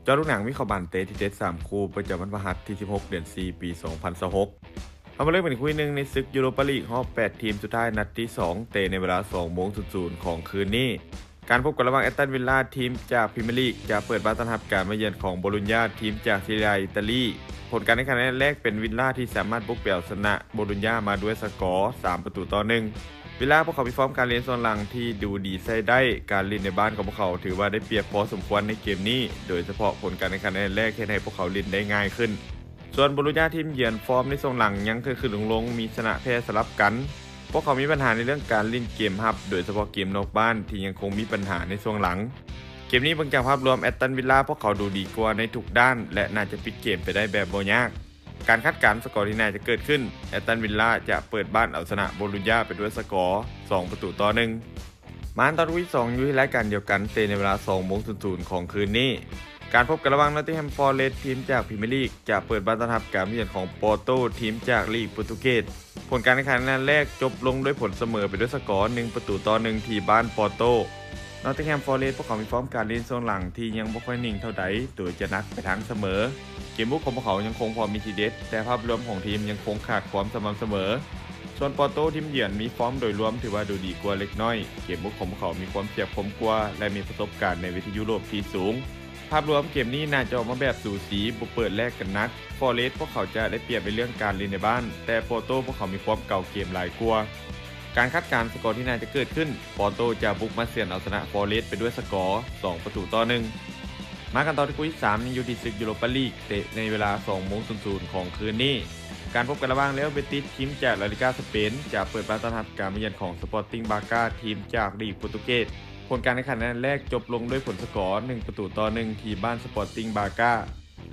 ເຈາະລູກໜັງ ວິເຄາະບານເຕະທີ່ເດັດສາມຄູ່ ປະຈຳວັນພະຫັດທີສິບຫົກ ເດືອນສີ່ ປີສອງພັນຊາວຫົກ. ເຮົາມາເລີ່ມກັນຄູ່ໜຶ່ງໃນສຶກຢູໂຣປາລີກຮອບແປດທີມສຸດທ້າຍນັດທີສອງ ເຕະໃນເວລາສອງໂມງສູນຂອງຄືນນີ້. ການພົບກັນລະຫວ່າງແອັດຕັນວິລລາ ທີມຈາກພຣີເມຍລີກ ຈະເປີດບ້ານຕ້ອນຮັບການມາເຢືອນຂອງໂບໂລນຍາ ທີມຈາກຊີເຣຍ ອີຕາລີ. ຜົນການແຂ່ງຂັນນັດແລກເປັນວິລລາທີ່ສາມາດບຸກໄປເອົາຊະນະໂບໂລນຍາມາດ້ວຍສະກໍສາມປະຕູຕໍ່ໜຶ່ງ. ວິລລາພວກເຂົາມີຟອມການຫຼິ້ນຊ່ວງຫຼັງທີ່ດູດີໃຊ້ໄດ້, ການຫຼິ້ນໃນບ້ານຂອງພວກເຂົາຖືວ່າໄດ້ປຽບພໍສົມຄວນໃນເກມນີ້, ໂດຍສະເພາະຜົນການແຂ່ງຂັນໃນນັດແລກເຮັດໃຫ້ພວກເຂົາຫຼິ້ນໄດ້ງ່າຍຂຶ້ນ. ສ່ວນໂບໂລນຍາທີມເຢືອນ ຟອມໃນຊ່ວງຫຼັງຍັງຂຶ້ນໆລົງໆ, ມີຊະນະແພ້ສະຫຼັບກັນ. ພວກເຂົາມີບັນຫາໃນເລື່ອງການຫຼິ້ນເກມຮັບ, ໂດຍສະເພາະເກມນອກບ້ານທີ່ຍັງຄົງມີບັນຫາໃນຊ່ວງຫຼັງ. ເກມນີ້ເບິ່ງຈາກພາບລວມ ແອັດຕັນວິລລາພວກເຂົາດູດີກວ່າໃນທຸກດ້ານ ແລະ ໜ້າຈະປິດເກມໄປໄດ້ແບບບໍ່ຍາກ. ການຄາດການສະກໍທີ່ໜ້າຈະເກີດຂຶ້ນ, ແອັດຕັນວິລລາຈະເປີດບ້ານເອົາຊະນະໂບໂລນຍາໄປດ້ວຍສະກໍສອງປະຕູຕໍ່ໜຶ່ງ. ມາອັນຕອນວີສອງຢູ່ໃນລາຍການດຽວກັນ ເຕະໃນເວລາສອງໂມງສູນຂອງຄືນນີ້. ການພົບກັນລະຫວ່າງ Nottingham Forest ທີມຈາກພຣີເມຍລີກ ຈະເປີດບ້ານຕ້ອນຮັບການມາເຢືອນຂອງ Porto ທີມຈາກລີກໂປຣຕຸເກດ. ຜົນການແຂ່ງຂັນໃນນັດແລກຈົບລົງດ້ວຍຜົນສະເໝີໄປດ້ວຍສະກໍໜຶ່ງປະຕູຕໍ່ໜຶ່ງທີ່ບ້ານ Porto. Nottingham Forest ພວກເຂົາມີຟອມການຫຼິ້ນຊ່ວງຫຼັງທີ່ຍັງບໍ່ຄ່ອຍນິ່ງເທົ່າໃດ, ໂດຍຈະໜັກໄປທາງສະເໝີ. ເກມບຸກຂອງພວກເຂົາຍັງຄົງພໍມີທີເດັດ, ແຕ່ພາບລວມຂອງທີມຍັງຄົງຂາດຄວາມສະໝ່ຳສະເໝີ. ສ່ວນ Porto ທີມເຢືອນມີຟອມໂດຍລວມຖືວ່າດູດີກວ່າເລັກນ້ອຍ. ເກມບຸກຂອງພວກເຂົາມີຄວາມຈຽບຄົມກວ່າ ແລະ ມີປະສົບການໃນເວທີຢູໂຣບທີ່ສູງ. ພາບລວມເກມນີ້ໜ້າຈະອອກມາແບບສູສີ, ບໍ່ເປີດແລກກັນໜັກ. Forest ພວກເຂົາຈະໄດ້ປຽບໃນເລື່ອງການຫຼິ້ນໃນບ້ານ, ແຕ່ Porto ພວກເຂົາມີຄວາມເກົ່າເກມຫຼາຍກວ່າ. ການຄາດການສະກໍທີ່ໜ້າຈະເກີດຂຶ້ນ, Porto ຈະບຸກມາເຊືອນເອົາຊະນະ Forest ໄປດ້ວຍສະກໍສອງປະຕູຕໍ່ໜຶ່ງ. ມາກັນຕໍ່ທີ່ຄູ່ທີສາມ ຍັງຢູ່ທີ່ສຶກຢູໂຣປາລີກ ເຕະໃນເວລາສອງໂມງສູນຂອງຄືນນີ້. ການພົບກັນລະຫວ່າງ Real Betis ທີມຈາກລາລີກາສະເປນ ຈະເປີດບ້ານຕ້ອນຮັບການມາເຢືອນຂອງ Sporting Braga ທີມຈາກລີກໂປຣຕຸເກດ. ຜົນການແຂ່ງຂັນໃນນັດແລກຈົບລົງດ້ວຍຜົນສະກໍໜຶ່ງປະຕູຕໍ່ໜຶ່ງທີ່ບ້ານ Sporting Braga.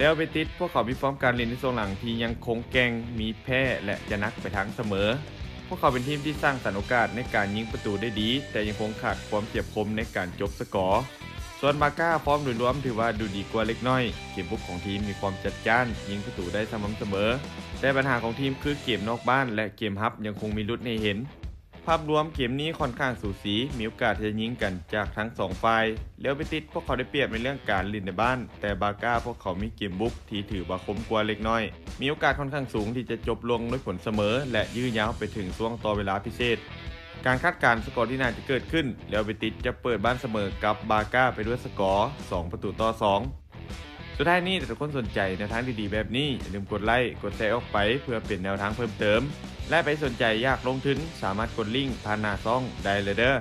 Real Betis ພວກເຂົາມີຟອມການຫຼິ້ນໃນຊ່ວງຫຼັງທີ່ຍັງຄົງແກ່ງ, ມີແພ້ ແລະ ຈະໜັກໄປທາງສະເໝີ. ພວກເຂົາເປັນທີມທີ່ສ້າງສັນໂອກາດໃນການຍິງປະຕູໄດ້ດີ, ແຕ່ຍັງຄົງຂາດຄວາມຈຽບຄົມໃນການຈົບສະກໍ. ສ່ວນ Braga ຟອມໂດຍລວມຖືວ່າດູດີກວ່າເລັກນ້ອຍ. ເກມບຸກຂອງທີມມີຄວາມຈັດຈ້ານ, ຍິງປະຕູໄດ້ສະໝ່ຳສະເໝີ, ແຕ່ບັນຫາຂອງທີມຄືເກມນອກບ້ານ ແລະ ເກມຮັບຍັງຄົງມີຫຼຸດໃຫ້ເຫັນ. ພາບລວມເກມນີ້ຂ້ອນຂ້າງສູສີ, ມີໂອກາດທີ່ຈະຍິງກັນຈາກທັງສອງຝ່າຍ. Real Betis ພວກເຂົາໄດ້ປຽບໃນເລື່ອງການຫຼິ້ນໃນບ້ານ, ແຕ່ Braga ພວກເຂົາມີເກມບຸກທີ່ຖືວ່າຄົມກວ່າເລັກນ້ອຍ, ມີໂອກາດຂ້ອນຂ້າງສູງທີ່ຈະຈົບລົງດ້ວຍຜົນສະເໝີ ແລະ ຢື້ຍາວໄປເຖິງຊ່ວງຕໍ່ເວລາພິເສດ. ການຄາດການສະກໍທີ່ໜ້າຈະເກີດຂຶ້ນ, Real Betis ຈະເປີດບ້ານສະເໝີກັບ Braga ໄປດ້ວຍສະກໍສອງປະຕູຕໍ່ສອງ. ສຸດທ້າຍນີ້ ຖ້າທຸກຄົນສົນໃຈແນວທາງດີໆແບບນີ້, ຢ່າລືມກົດໄລ, ກົດແຊອອກໄປ ເພື່ອເປັນແນວທາງເພີ່ມເຕີມ ແລະ ໃຜສົນໃຈຢາກລົງທຶນ, ສາມາດກົດລິ້ງຜ່ານໜ້າຊ່ອງໄດ້ເລີຍເດີ້.